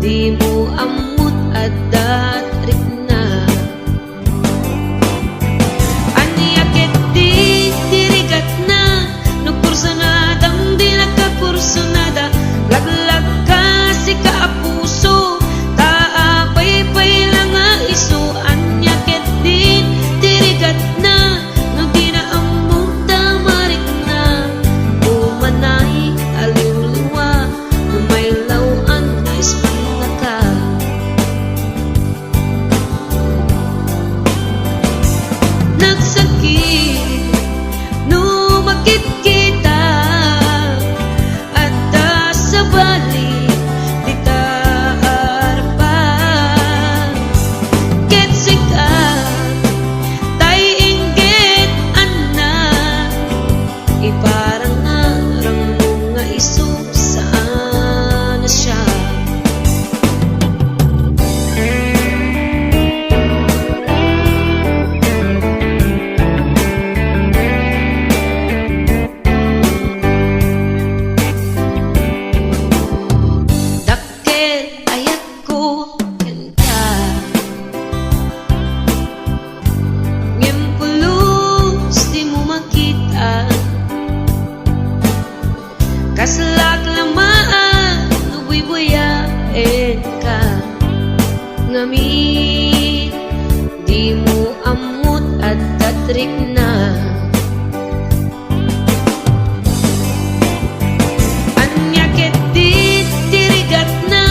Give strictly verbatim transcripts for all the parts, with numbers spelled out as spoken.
Dimo ammot adda rikna. Ania ketdi ti rigatna? No kursunadam, dinaka kursunada. Laglagka, sika a puso, ta apaypay la nga isu. Ania ketdi ti rigatna? No dina ammok ta marikna. Umanay a liwliwa, no mailaw-an nga ismannaka. Nagsakit no makitkita, adda sabali dita arpa. Ket sika, tay inggit, anna, iparangarangmo nga isu saan a siak. Dakkel ayatko kenka. Ngem pulos dimo makita. Kaslak la maan no buybuyaenka. Ngamin, dimo ammot adda rikna. Ania ketdi ti rigatna?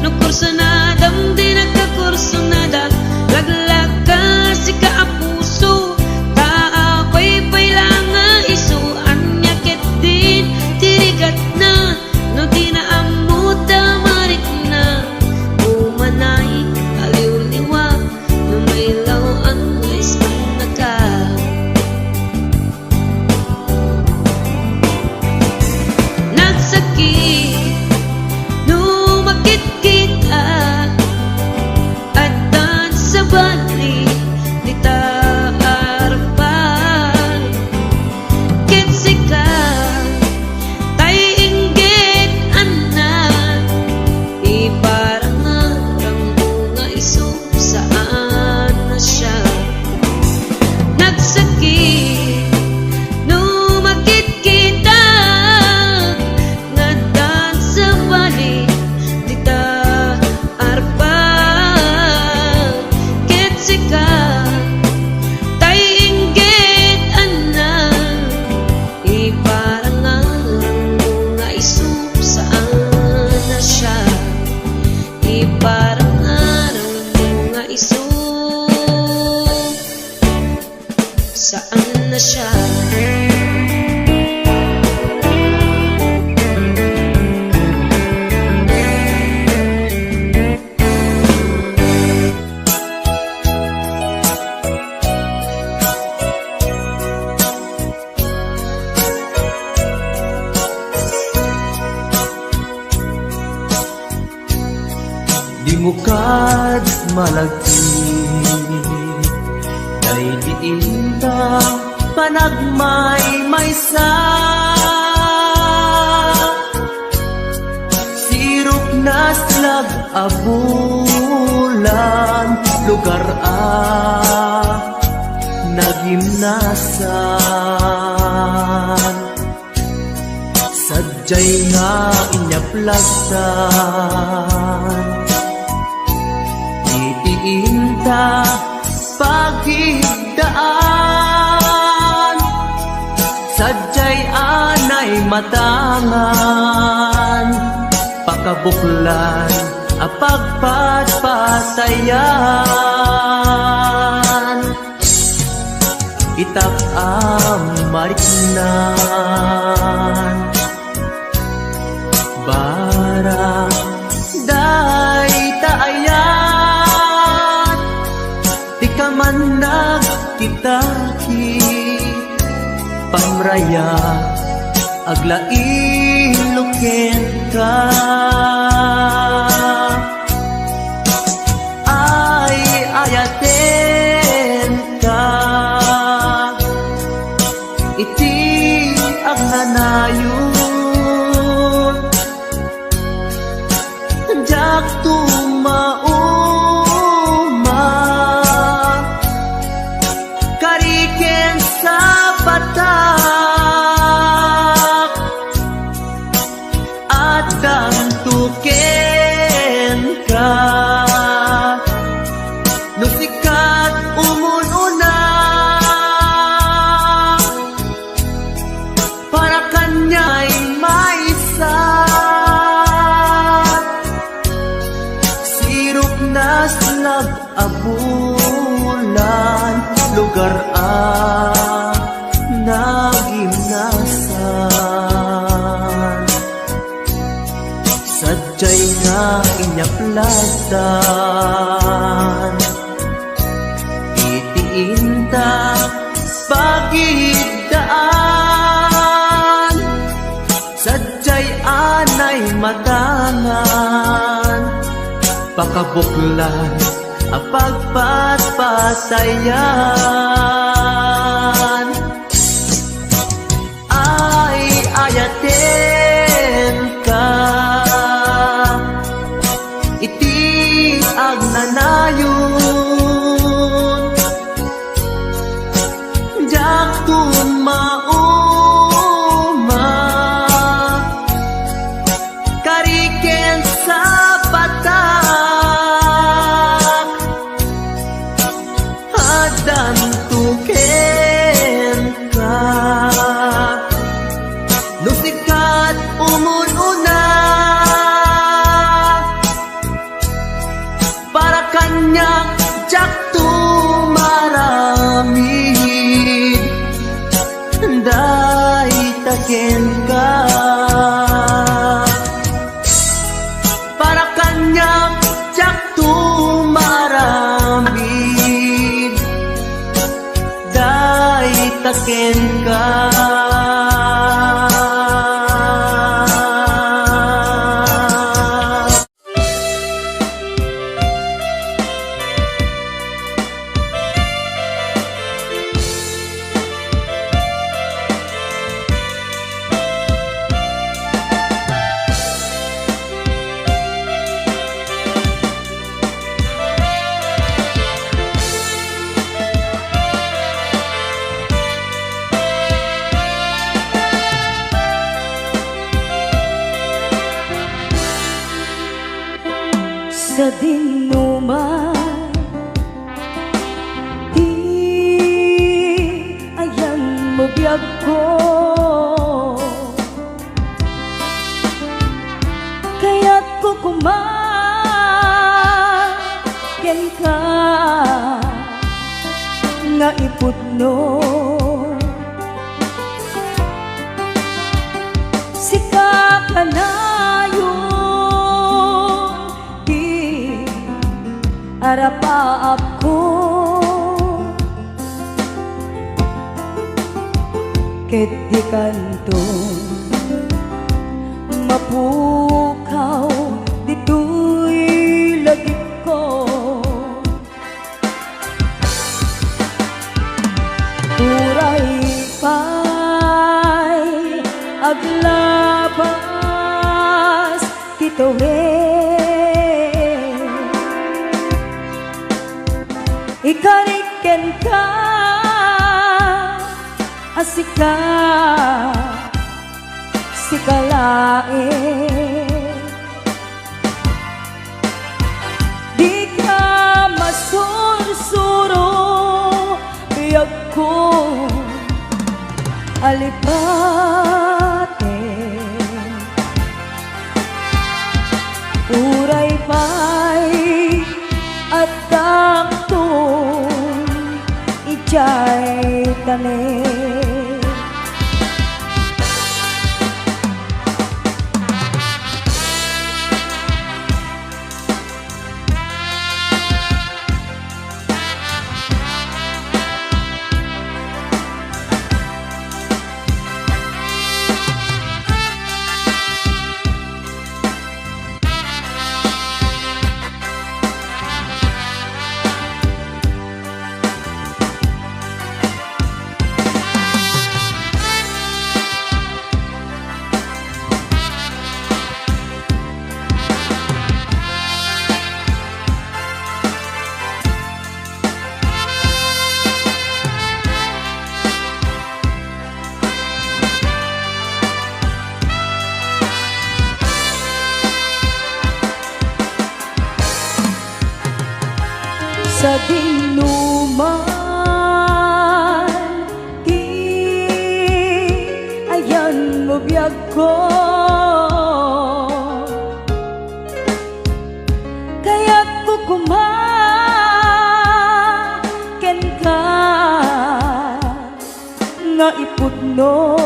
No kursunadam, dinaka kursunada. Laglagka, sika a puso, ta apaypay la nga isu. Ania ketdi ti rigatna? No dina ammot ta marikna. Umanay a liwliwa, no mailaw-an nga ismannaka. Nagsakit no makitkita, addan sabali dita arpa. Ket sika, tay inggit, anna, iparangarangmo nga isu saan a siak. Nagsakit no makitkita, nga addan sabali dita arpa. Ket sika, tay inggit, anna, iparangarangmo nga isu saan a siak. Iparangarangmo nga isu saan a siak. Dimo kad malagip, daydi inta panagmaymaysa. Sirok naslag a bulan, lugar a nagimnasan. Sadiay nga inyaplastan iti inta pagidaan. Sadiay a naimatangan, pakabuklan a pagpatpatayan. Itak a mariknan, barang dayta ayat, ti kamannag ti taki pamraya. Aglailo kenka, ay ayatenka iti agnanayon. Diak Tumauma, kari ken sapatak, addanto kenka. No sika ti umun-una, para kaniak maysa, sirok na slab a bulan, lugar a nagimnasan. Sadiay nga inyaplasdan iti inta pagiddaan. Sadiay anay matangan, pakabuklan a pagpatpatayan. Ay-ayatenka iti agnanayon. Diak tumauma, kari ken sapatak, addanto kenka. No sika ti umun-una, para kaniak diak tumaramid, dayta kenka. Para kaniak diak tumaramid, dayta kenka. Sadinoman ti ayanmo, biagko, kayatko koma kenka nga ipudno. Sika kanayon ti arapaapko, ket dikanto mapukaw ditoy lagipko. Uray pay aglabas ti tuwi, ikarik kenka a sika, sika laeng. Dika masursuro, biagko, alipaten. Uray pay addaakton idiay tanem. Sadinoman ti ayanmo, biagko, kayatko koma kenka nga ipudno.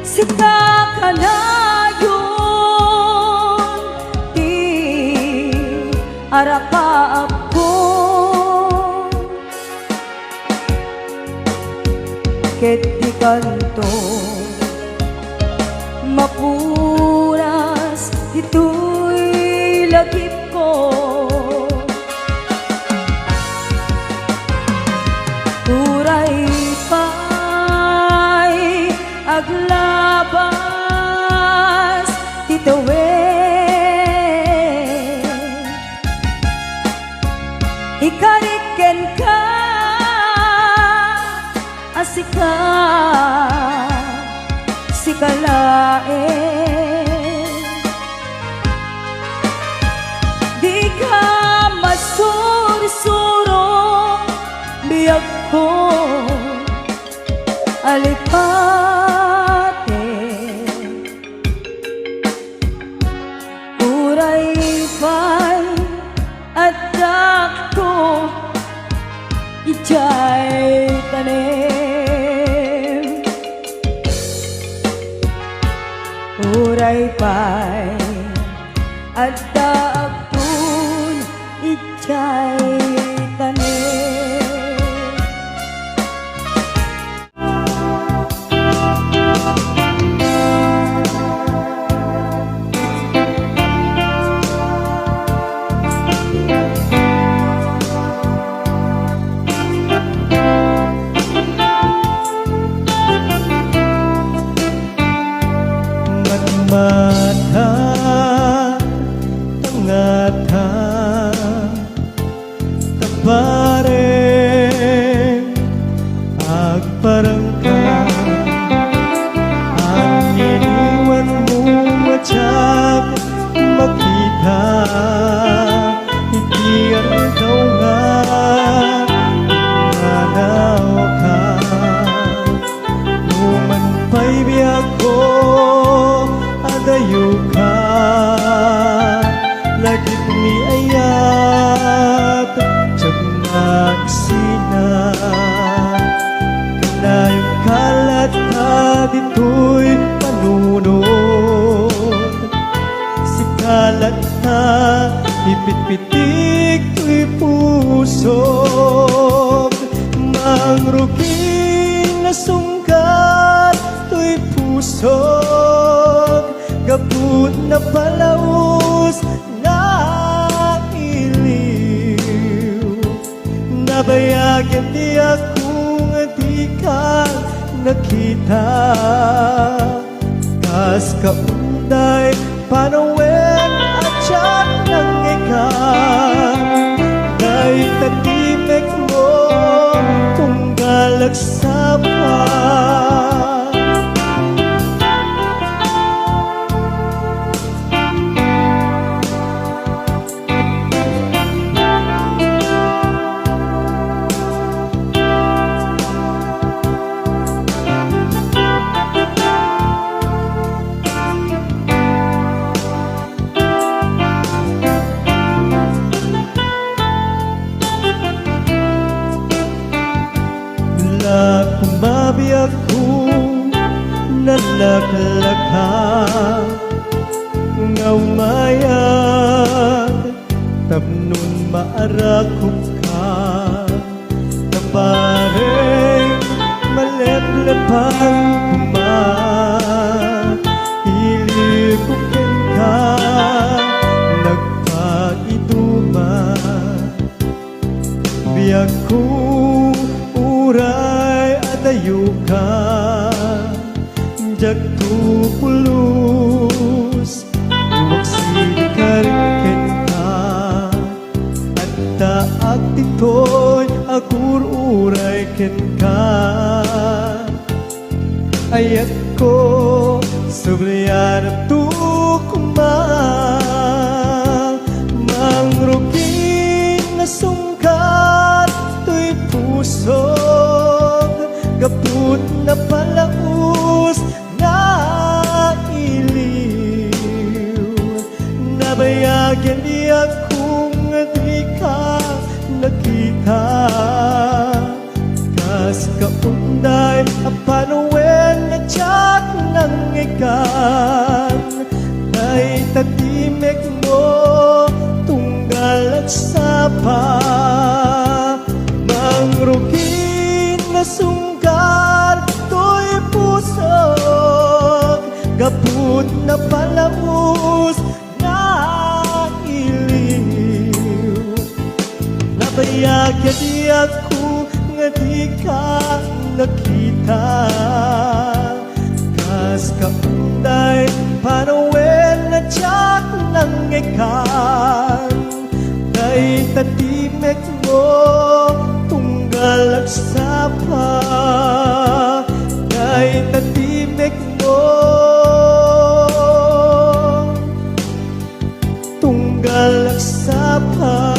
Sika kanayon ti arakaapko, ket dikanto mapunas ditoy lagipko. Uray pay aglabas ti tawen, ikarik kenka a sika, sika laeng. Dika masursuro, biagko, alipate. Uray pay addakto idiay tanem. Uray pay addakton idiay tanem. Matmata, tangata, tabareng agparangka. Aniniwanmo a diak makita iti aldaw nga manawka. Numan pay biagko, adayoka, lagip ni ayat, diak magsina. Kanayonka latta ditoy panunot. Sika latta ipitpitik toy pusok. Mangrugi nga sunggat toy pusok. Gapu napalaus nga iliw. Nabayagen ti ako nga dika nakita. Kas kaunday panawen a diak nangngegak, dayta ti mekmo, tunggal agsapa. La kumabiagko, nalaklaka nga umayag tapno maarakopka. Napareng maleplepan koma, ilikok kenka, nagpaiduma. Biagko, uray adayoka, diakto pulos, umaksidkarik kenka. Addaak ditoy agur-uray kenka. Ayatko, sublianakto koma. Kaniak kung dika nakita, kas kaunday a panawen nga diak nangngegkan. Dayta ti mekmo tunggal agsapa, mangrugin a sunggar toy pusok, gapu ta napalabos nga iliw. Nabayag a diak kung dika nakita, kas kaunday panawen nga diak nangngegkan. Dayta ti mekmo tunggal agsapa, dayta ti mekmo tunggal agsapa.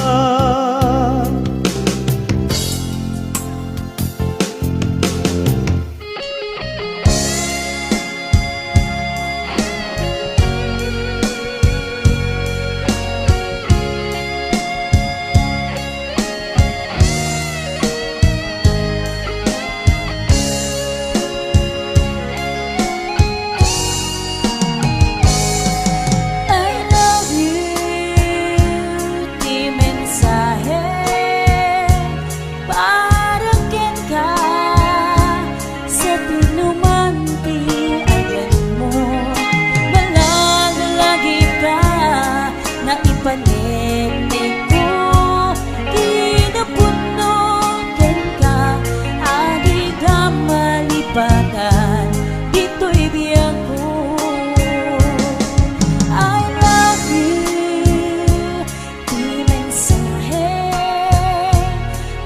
I love you, ti mensahe para kenka, sa dinuman ti ayanmo, malaglagitka, naipaneknekko, kinapudno kenka, a dika malipatan, ditoy biagko. I love you, ti mensahe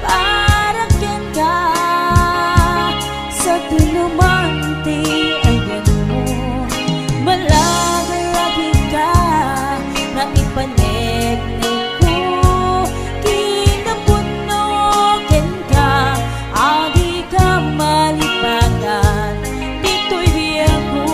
para kenka, sa dinuman ti ayanmo, malaglagitka, naipaneknekko, kinapudno kenka, a dika malipatan, ditoy biagko.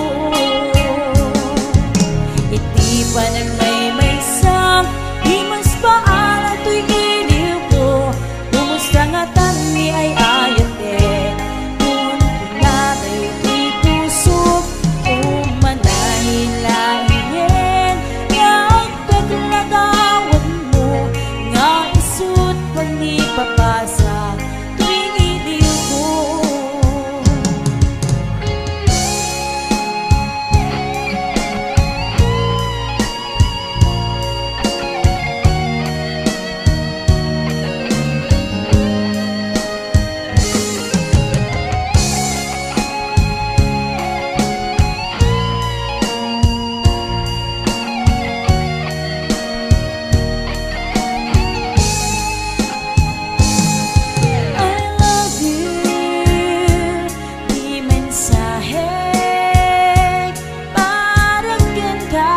Iti panagmaymaysak, di maspaalan toy iliwko, kumusta ngatan ni ay-ayatek, kun kunada iti pusok, umanay laengen nga agpeklagawanmo, nga isut' pangipapasak toy iliwko. I love you, ti mensahe para kenka,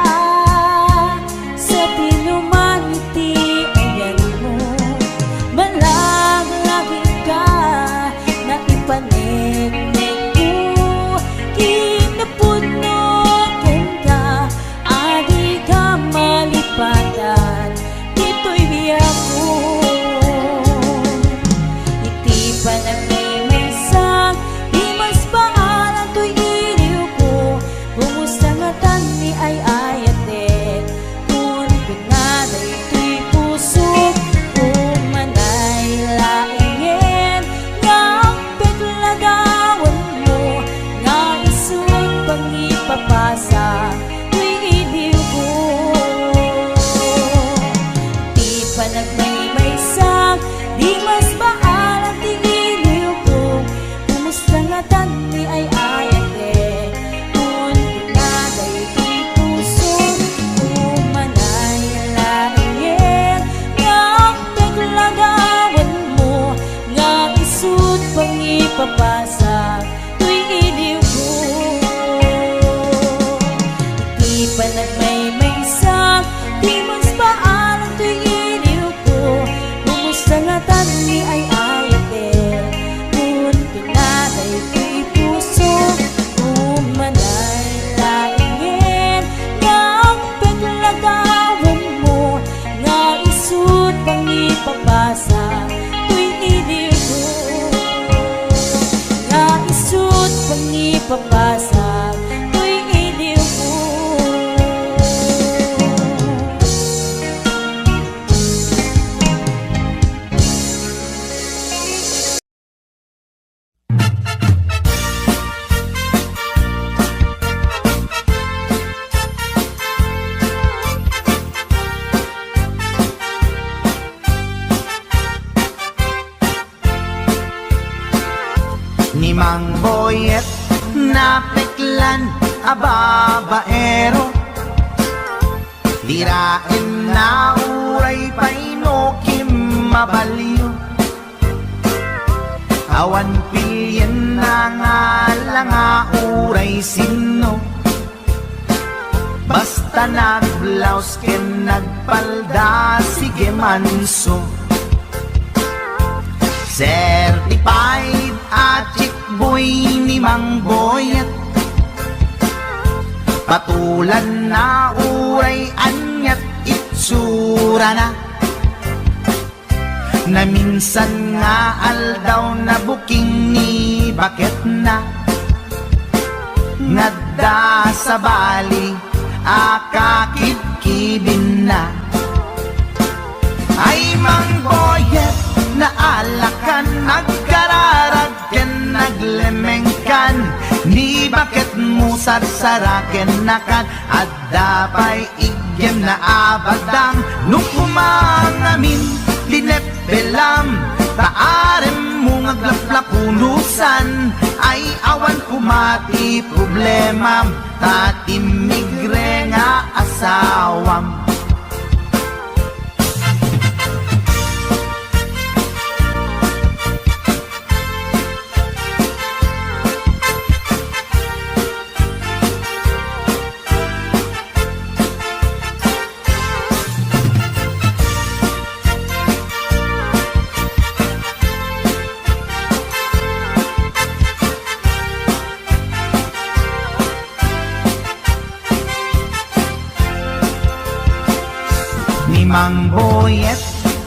sa dinuman ti ayanmo, malaglagitka, naipaneknekko, kinapudno kenka, a dika malipatan, ditoy biagko. Iti panagmaymaysak, di maspaalan toy iliwko, kumusta ngatan ni ay-ayatek, kun kunada iti pusok, umanay laengen nga agpeklagawanmo, nga isut' pangipapasak toy iliwko. Ti panagmaymaysak, di maspaalan ti iliwko, kumusta ngatan ni ay-ayatek, kun kunada iti pusok, umanay laengen nga agpeklagawanmo, nga isut' pangipapasak toy iliwko. Iti panagmaymaysak, di maspaalan toy iliwko, kumusta ngatan ni ay-ayatek, kun kunada iti pusok, umanay laengen nga agpeklagawanmo, Boyet, napeklan a babaero. Diraenna uray pay no kim mabalio. Awan pilienna nga langa uray sinno. Basta nagblaus ken nagpalda, sige manso. Certified a chick boy ni Mang Boyet. Patulanna uray aniat itsurana. Naminsan nga aldaw, nabuking ni baketna. Ngadda sabali a kakibkibinna. Ay, Mang Boyet, naalakan, agkararag ken naglemengkan. Ni baketmo sarsarakennakan, adda pay iggem na a badang. No koma ngamin ti neppelam, ta aremmo nga aglaplapunusan. Ay, awan koma ti problemam, ta timmigre nga asawam. Ni Mang Boyet,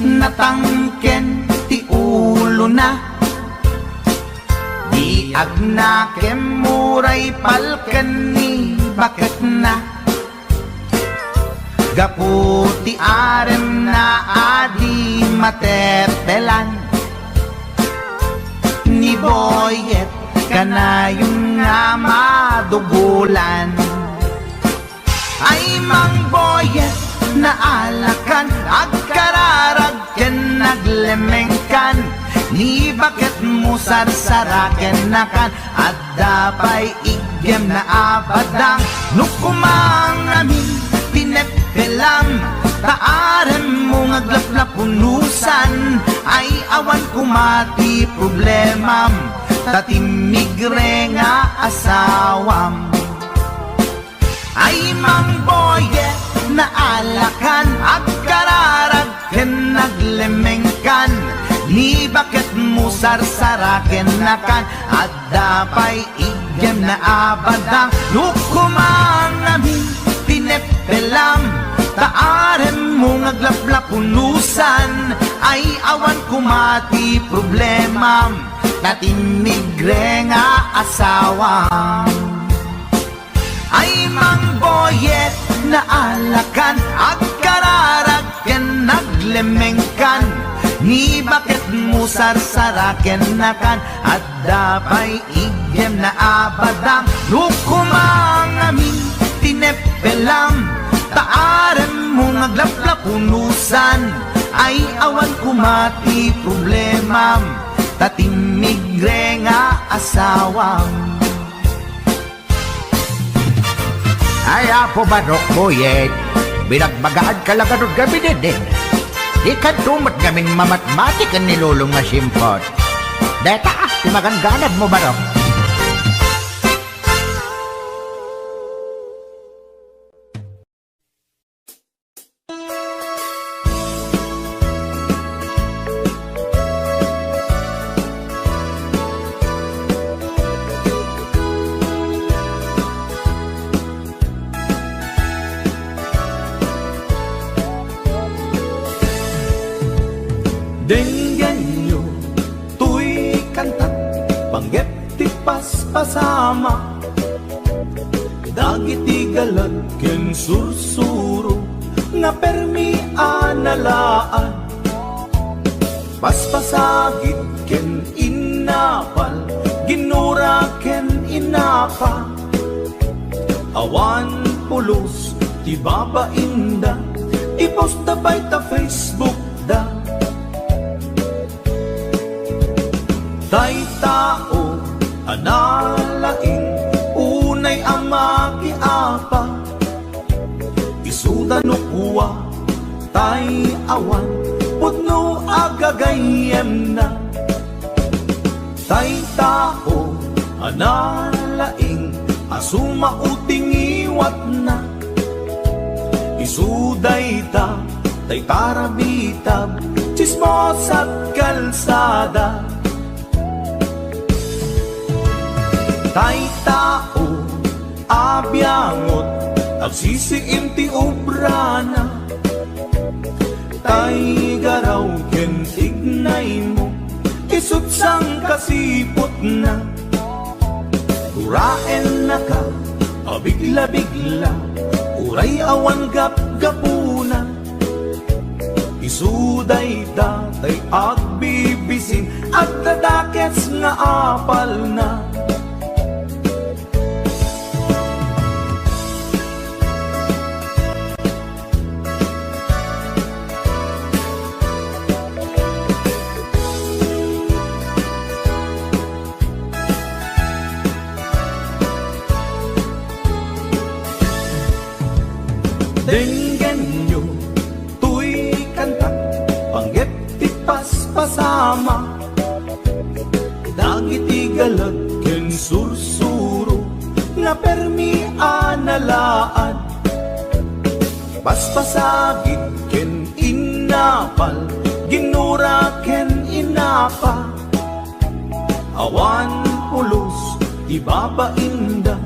natangken ti ulona. Di agnakem uray palken ni baketna. Gapu ti aremna a di matepelan, ni Boyet kanayon nga madugolan. Ay, Mang Boyet, naalakan, agkararag ken naglemengkan. Ni baketmo sarsarakennakan, adda pay iggem na a badang. No koma ngamin ti neppelam, ta aremmo nga aglaplapunusan. Ay, awan koma ti problemam, ta timmigre nga asawam. Ay, Mang Boyet, naalakan, agkararag ken naglemengkan. Ni baketmo sarsarakennakan, adda pay iggem na a badang. No koma ngamin ti neppelam, ta aremmo nga aglaplapunusan. Ay, awan koma ti problemam, ta timmigre nga asawam. Ay, Mang Boyet, naalakan, agkararag ken naglemengkan. Ni baketmo sarsarakennakan, adda pay iggem na a badang. No koma ngamin ti neppelam, ta aremmo nga aglaplapunusan. Ay, awan koma ti problemam, ta timmigre nga asawam. Ay, Apo Barok, Boyet, binagbagaanka la ngarud ngamin, eh. Dikanto met ngamin mamatmati ken ni Lolom nga simpot. Deta, ah, ti maganganadmo, Barok. Denggenyo toy kanta, panggep ti paspasama. Dagiti galag ken sursuro nga permi a nalaan. Paspasagid ken innapal, ginura ken innapa. Awan pulos ti babainda, i-post da pay ta Facebook da. Tay tao, A nalaing unay a makiapa, isuda no kua tay awan pudno a gagayyemna. Tay tao a nalaing a sumao ti ngiwatna, isu dayta tay tarabitab, tsismosa't kalsada. Tay tao a biangot, agsisiim ti obrana. Tay garaw ken tignaymo, isu't sangkasiputna. Guraennaka a bigla-bigla, uray awan gapgapuna. Isu dayta tay agbibisin, agdadakes nga apalna. Denggenyo toy kanta, panggep ti paspasama. Dagiti galag ken sursuro nga permi a nalaad. Paspasagid ken innapal, ginnura ken innapa. Awan pulos ti babainda,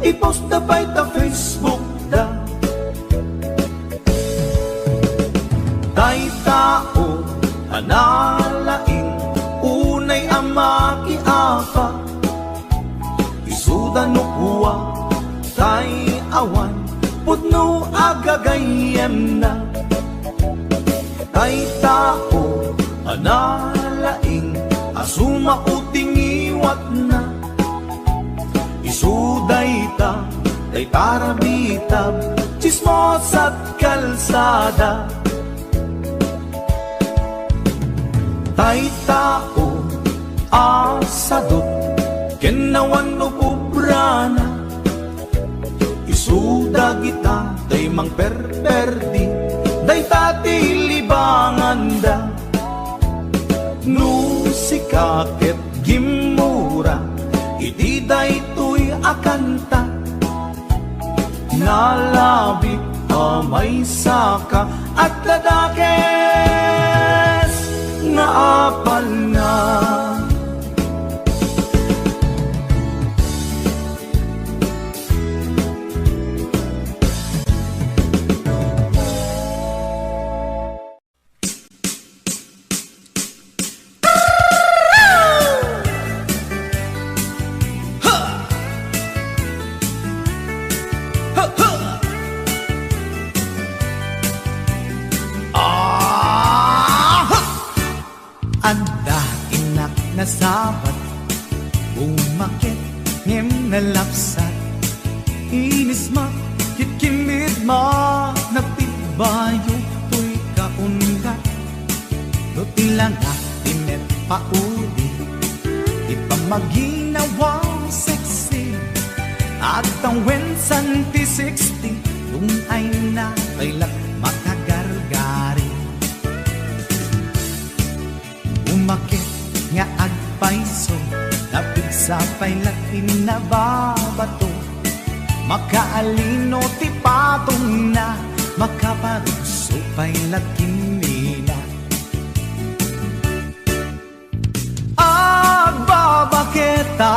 i-post da pay ta Facebook da. Tay tao a nalaing, unay a makiapa, isuda no kua tay awan pudno a gagayyemna. Tay tao a nalaing a sumao ti ngiwatna. Isu dayta tay tarabitab, tsismosa't kalsada. Tay tao a sadut ken awan no pobrana. Isu dagita tay mangperperdi, dayta ti libanganda. No sika ket gimmura iti daytoy a kanta, nalabit a maysaka, adda dakes nga apalna. Adda innak nasabat, bumaket ngem nalapsat. Inisma, kitkimmidma, napigbayo toy kaundat. No ti langak ti met paudi, ti pammaginawa sexy, agtawen santi sixty, tungayna pay la makagargari. Umaket nga agpayso, napigsa pay la ti nababato. Makaalino ti patongna, makaparugso pay la ti mina. Agbabaketa,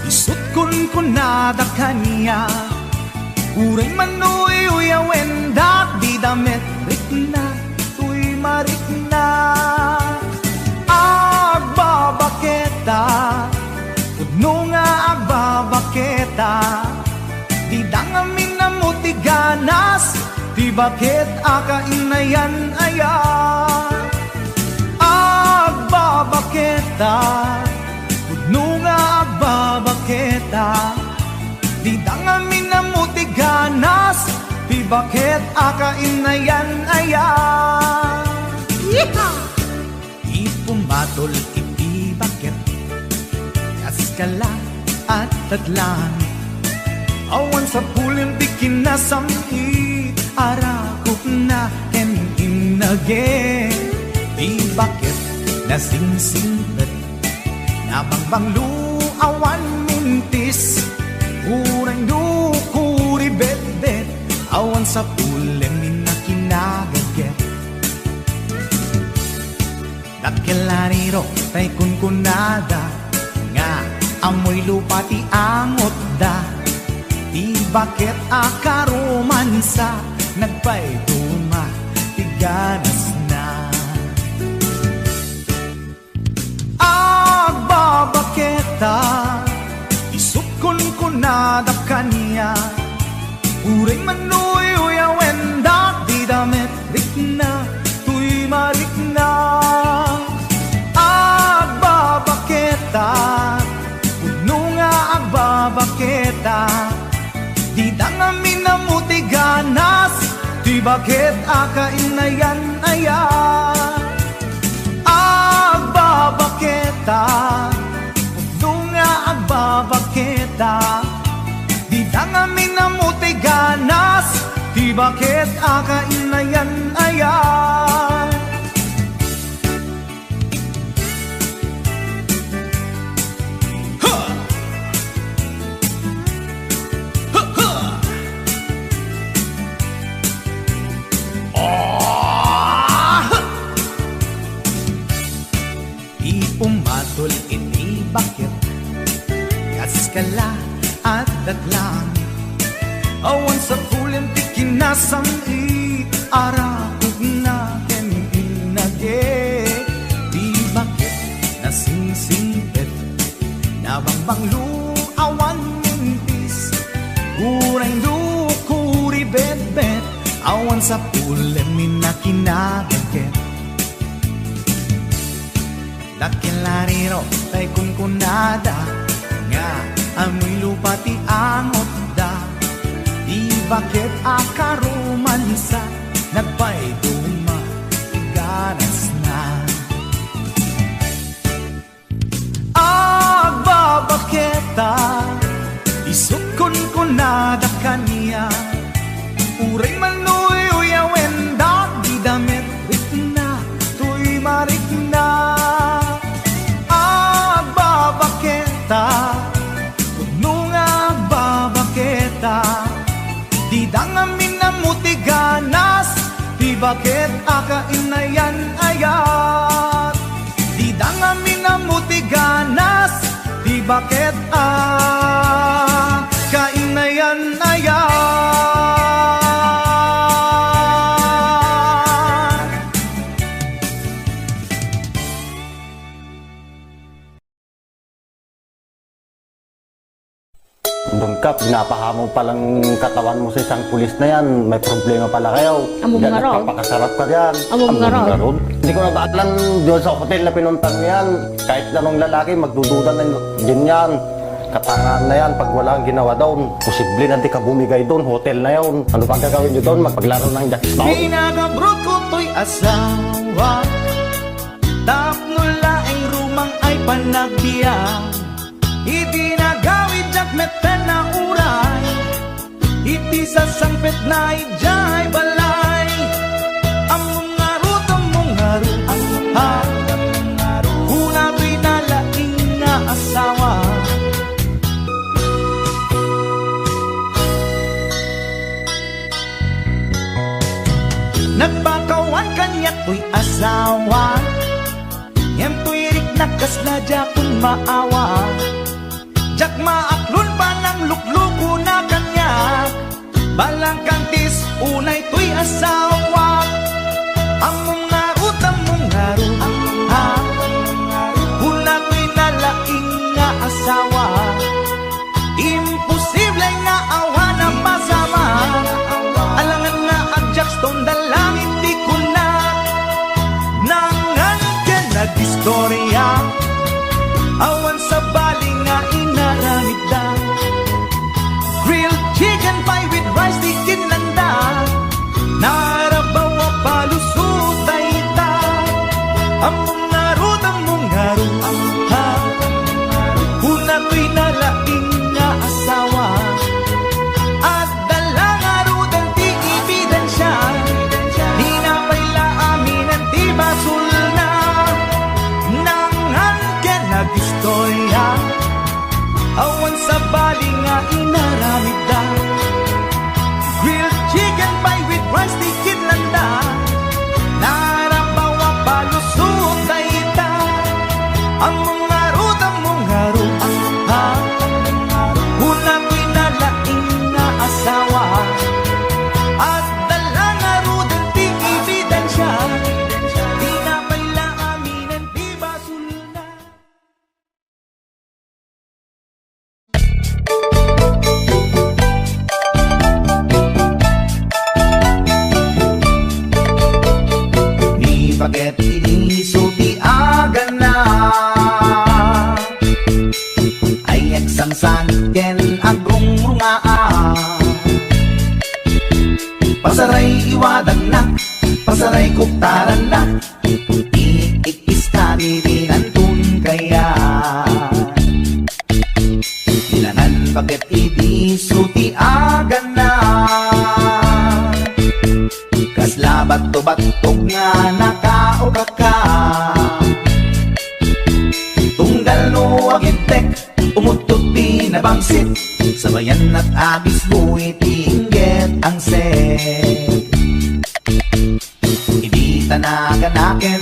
isut' kunkunada kaniak. Uray manuyuyawendak, dida met rikna toy marikna. Agbabaketa, pudno nga agbabaketa, dida ngamin ammo ti ganas, ti baket a kainayan aya. Agbabaketa, pudno nga agbabaketa, dida ngamin ammo ti ganas, ti baket a kainayan aya. Yeehaw! Ipumadol iti baket, kas Kala, adda langit. Awan sapulem ti kinasam-it, arakupna ken innage. Ti baket nasingsingpet, nabangbanglo, awan mintis. Uray no kuribetbet, awan sapulem inna kinagaget. Dakkel a riro tay kunkunada nga ammoy lupa ti angotda. Ti baket a karomansa, nagpayduma ti ganasna. Agbabaketa, isut' kunkunada kaniak. Uray man no uyawen da, dida met rikna toy marikna. Agbabaketa, pudno nga agbabaketa, dida ngamin ammo ti ganas, ti baket a kainayan-ayan. Agbabaketa, pudno nga agbabaketa, dida ngamin ammo ti ganas, ti baket a kainayan-ayan. Ha! Ha, ha! Ah! Ti umatol iti baket, kas kala, adda langit. Awan sapulem ti kinasam-it, arakupna ken innage. Ti baket nasingsingpet, nabangbanglo, awan mintis. Uray no kuribetbet, awan sapulem inna kinagaget. Dakkel a riro tay kunkunada nga ammoy lupa ti angotda. Ti baket a karomansa, nagpayduma ti ganasna. Agbabaketa, isut' kunkunada kaniak. Uray man no uyawen da, dida met rikna toy marikna. Agbabaketa, pudno nga agbabaketa, dida ngamin ammo ti ganas, ti baket a kainayan-ayan. Dida ngamin ammo ti ganas, ti baket a kainayan-ayan. Don Kap, pinapahamon pa lang katawan mo sa isang pulis na yan. May problema pala kayo. Amo nga raw. Nagpapakasarap ka diyan. Amo nga raw. Hindi ko na baalan doon sa hotel na pinuntan mo yan. Kahit anong lalaki, magdududa na din yan. Katangan na yan pag wala ang ginawa doon. Posible na di ka bumigay doon. Hotel na yun. Ano pa ang gagawin nyo doon? Magpaglaro ng jackstone? Pinagabrot ko to'y asawa. Tapno laeng rumang ay panagbiag. Idi nagawid diak metten a uray, iti sasangpetna idiay balay. Ammom ngarud, ammom ngarud, ha? Kuna toy nalaing nga asawa. Nagpakawan kaniak toy asawa. Ngem toy riknak kasla diakon maawa. Diak maaklon panangluklukona kaniak. Balangkantis unay toy asawa. Ammom ngarud, ammom ngarud, ha? Kuna toy nalaing nga asawa. Imposible nga awan a pasama. Alangan nga agjackstone da langit ti kuna. Nangan ken nagistorya. Awan sabali nga inaramidda. Grilled chicken pie with rice ti kinlanda. Narap Tikit landa, narabaw a palusot dayta. Ammom ngarud, ammom ngarud, ha? Kuna toy nalaing nga asawa. Adda la ngaruden ti ebidensya. Dina pay la aminen ti basolna. Ni Baket idi isu ti agana, ay agsangsanit ken agrungrungaa. Pasaray iwadagna, pasaray kuptaranna, iik-iska ti dinanton kayat. Ilangan Baket idi isu ti agana. Kasla batto-battog nga nakaukaka. Tunggal no agibtek, umuttot ti nabangsit. Sabayanna ti agisgo iti inggit angset. Idi ta naganaken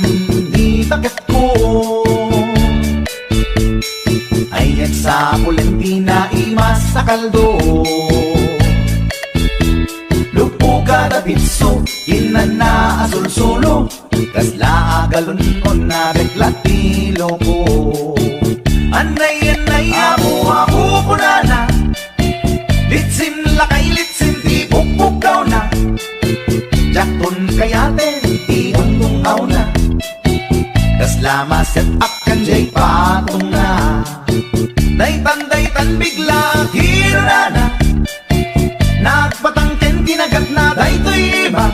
ni Baketko, ay agsapulen ti naimas a kaldo. Luppo kada pitso, innanna a sulsulo, kasla a galon-on, nabeklat ti loko. Annay, annay, apo, apo, kunana. Litsin lakay, litsin ti pukpukawna. Diakton kayaten ti ungungawna. Kasla maset-up ken jay patongna. Daytan, daytan bigla kinunana. Nagpatang ken kinagatna daytoy ima.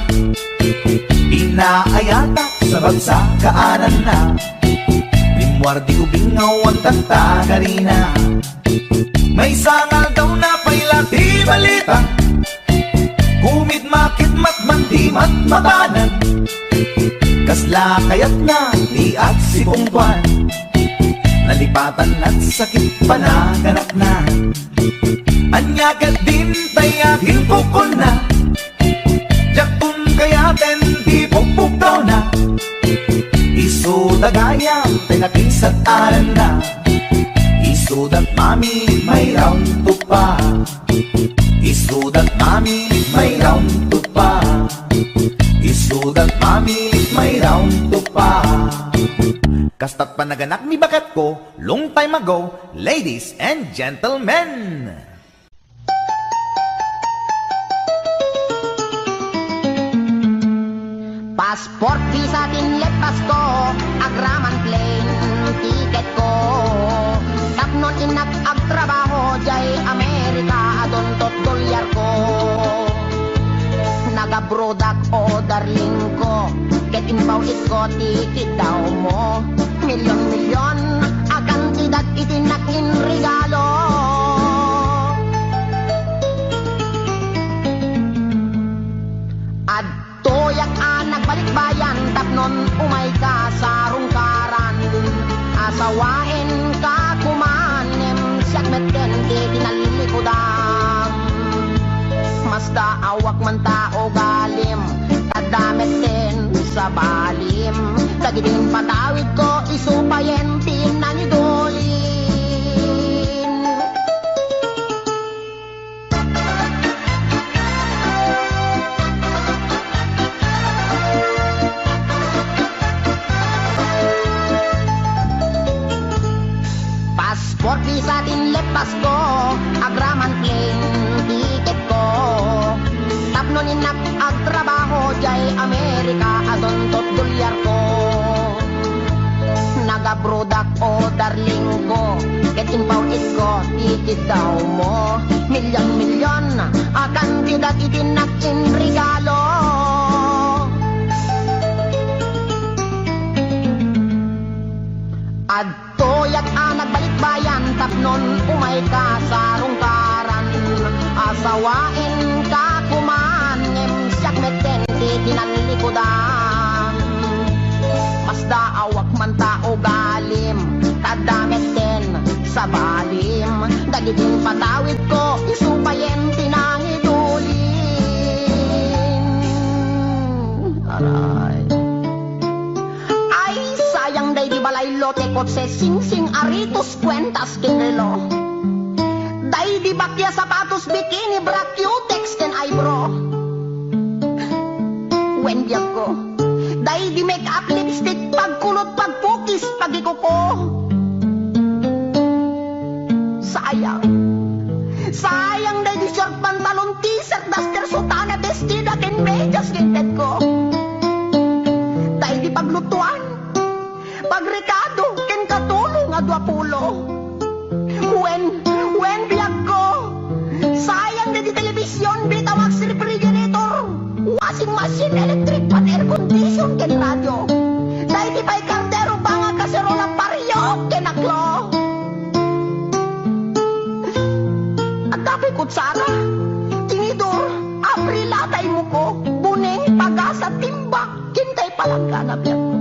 Pinaayata sa bagsa kaananna. Rimmuar di ubing nga awan tagtagarina. Maysa nga aldaw napay la ti balita. Kumidmakidmat man ti matmatanan. Kasla kayatna ti agsipungtoan. Nalipatan at sakit panaganakna. Ania ket dintay a kinkukunna. Diakton kayaten ti pukpukawna. Isuda gayam ti nakinsat-aranna. Isuda mami may round two pa. Isuda mami may round two pa. Isuda mami may round two pa. Kastat panaganak ni Baketko, long time ago, ladies and gentlemen. Passport visa ti inleppasko, agraman plane ticketko. Tapno innak agtrabaho jay Amerika, adunto ti dolyarko. Nagabrodak, o darlingko, ket impaw-itko ti kiddawmo. Milyon-milyon a kantidat iti innak inregalo. Adtoyak a nagbalikbayan tapnon umayka sa rungkaran. Asawaenka koman ngem siak metten ti tinallikudam. Masdaawak man ta ugalim, adda metten sabalim. Dagiti impatawidko, isu payen ti nangidulin. Passport visa ti inleppasko, agraman plane ticketko. Tapno innak agtrabaho jay Amerika, adunto ti dolyarko. Nagabrodak, o darlingko, ket impaw-itko ti kiddawmo. Milyon-milyon a kantidat iti innak inregalo. Adtoyak a nagbalikbayan tapnon umayka sa rungkaran. Asawaenka koman ngem siak metten ti tinallikudam. Masdaawak man ta ugalim, ta adda metten sabalim. Dagiti impatawidko, isu payen ti nangidulin. Kotse, singsing, aritos, kuentas ken relo. Daydi bakia, sapatos, bikini, bra, cutex ken eyebrow. Wen, biagko. Daydi make-up, lipstick, pagkulot, pagpukis, pagikuko. Sayang. Sayang daydi short pantalon, t-shirt, duster, sutana, bestida, ken medias ken petko. Daydi paglutuan, pagrekado, ken katulong a duapulo. Wen, wen, biagko. Sayang daydi television, Betamax, refrigerator, washing machine, electric fan, air condition, ken radio. Daydi pay kardero, banga, kaserola, pariok, ken aklo. Adda pay kutsara, tinidor, abrila, tay muko, buneng, pagasa, timba, ken tay palanggana, biagko.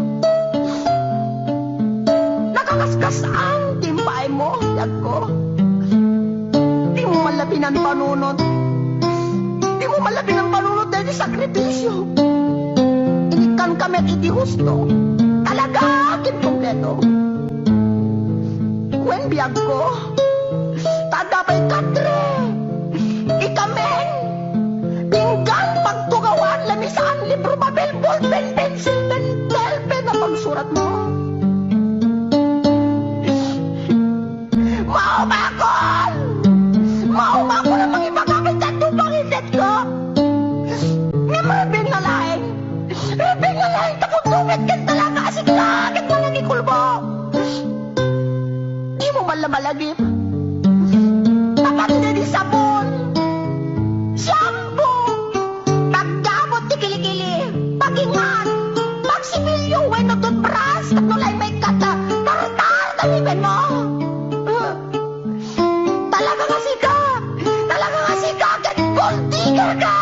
Nakakaskas-an ti impaaymo, biagko. Dimo man la pinanpanunot. Dimo man la pinanpanunot daydi sakripisio. Inikkanka met iti husto. Talaga ken kompleto. Wen, biagko. Ta adda pay katre, ikamen, pinggan, pagtugawan, lamisaan, libro, papel, ballpen, pensil, pentel, pen a pagsuratmo. Maumakon! Maumakon a mangibaga iti adu a pangitetko. Ngem rubing nga laeng, rubing nga laeng, tapno met ken talaga a sika ket manangikulbo. Dimo man la malagip. Apan daydi sabon, shampoo, pagkabot ti kilikili, pagingan, pagsipilyo wenno toothbrush tapno la immaykatda, tartar ta ngipinmo. Talaga nga sika! Talaga nga sika ket gold digger ka!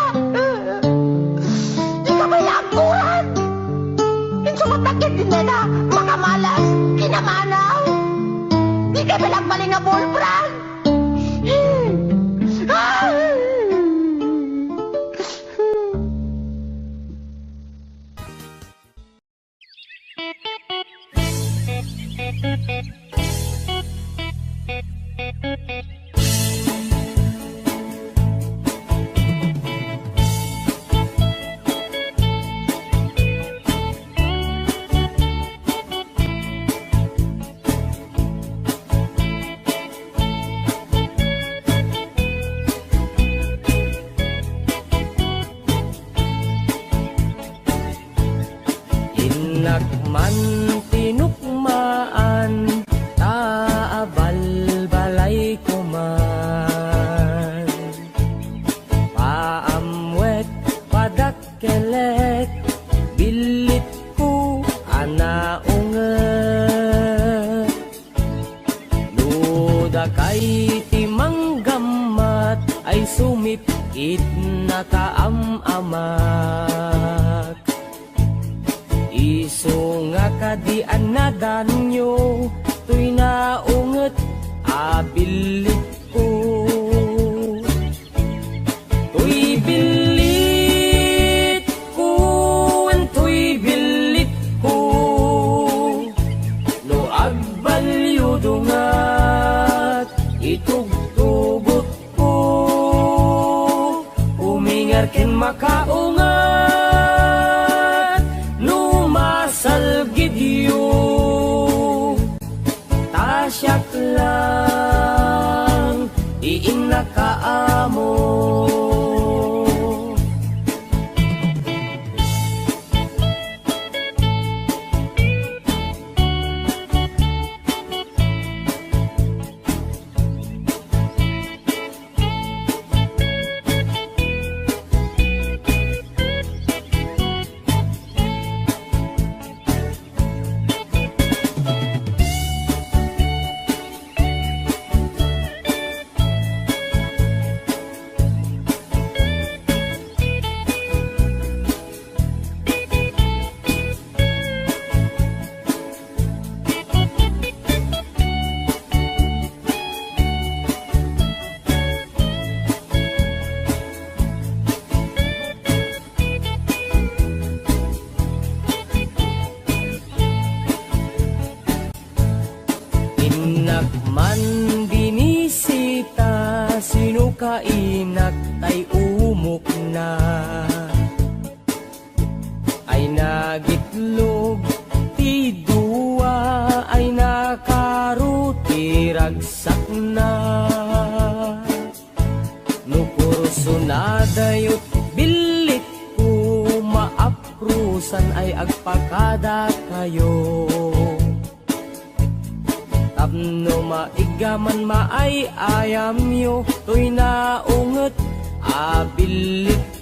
Dika pay la agkuran! Insumatak ket dineda, makamalas, kinamanaw! Dika pay la agbalin nga boyfriend! Innak man tinukmaan, ta abalbalayko man. Paamwek, padakkelek, billitko a naunget. No dakay ti manggammat ay sumipkit nakaam-amak. Isu nga kadi a nadanyo toy naunget a billitko. Toy billitko, wen toy billitko. No agbalyo dungat, itugtugotko. Uminger ken makaungat, no masalgidyo. Ta siak lang ti innakaammo. San ay agpakada kayo tapno maiggaman maay-ayamyo toy naunget a billit